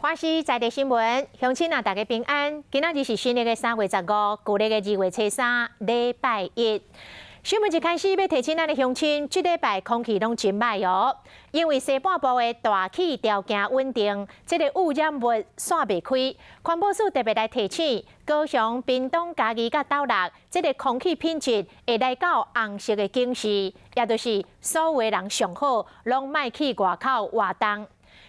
華視在地新聞，鄉親啊，大家平安。今仔日是新曆的3月15，舊曆的2月初3，禮拜一。新聞一開始欲提醒咱的鄉親，這禮拜空氣攏真䆀哦，因為西半部的大氣條件穩定，這个污染物散袂開。環保署特別來提醒，高雄、屏東、嘉義佮斗六，這个空氣品質會來到紅色的警示，也就是所有的人上好攏莫去外口活動。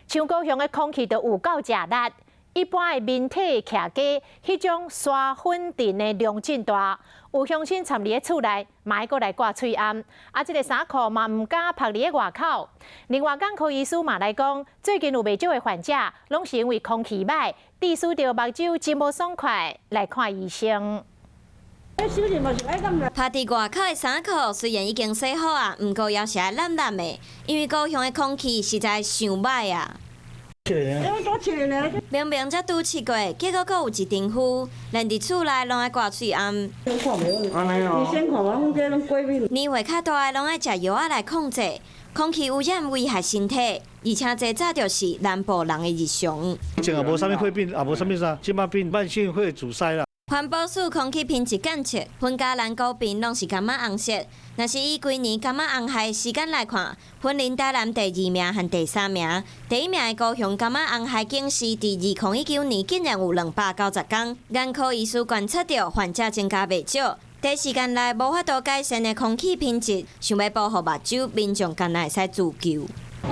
像高雄的空氣就有夠食力，一般的民體徛家，彼種沙粉塵的量真大，有鄉親踮佇咧厝內，嘛愛閣來掛喙罨，啊，這个衫褲嘛毋敢曝佇咧外口。另外，眼科醫師嘛來講，最近有袂少的患者，攏是因為空氣䆀，致使著目睭真無爽快，來看醫生。曝佇外口的衫褲雖然已經洗好啊，毋過猶是愛湳湳的，因為高雄的空氣實在傷䆀啊。明明才拄試過，結果閣有一陣雨，連佇厝內攏愛掛喙罨。年歲較大的攏愛食藥仔來控制空氣污染危害身體，而且這早就是南部人的日常。以前也無啥物血病，也無啥物啥，這擺變慢性肺阻塞啦。環保署空氣品質檢測，雲嘉南高屏攏是柑仔紅色。若是以規年柑仔紅害時間來看，雲林台南第二名和第三名。第一名的高雄柑仔紅害警示，佇2019年竟然有290工。眼科醫師觀察著患者增加袂少，短時間內無法度改善的空氣品質，想欲保護目睭，民眾敢若會使自救。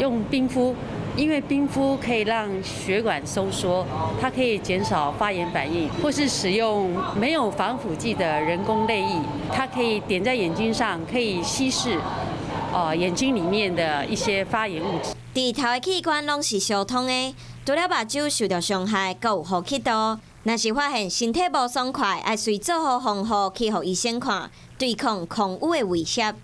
用冰敷，因為冰敷可以讓血管收縮，它可以減少發炎反應，或是使用沒有防腐劑的人工淚液，它可以點在眼睛上，可以稀釋眼睛裡面的一些發炎物質。佇頭的器官攏是相通的，除了目睭受著傷害，閣有呼吸道。若是發現身體無爽快，愛隨做好防護，去予醫生看，對抗空污的威脅。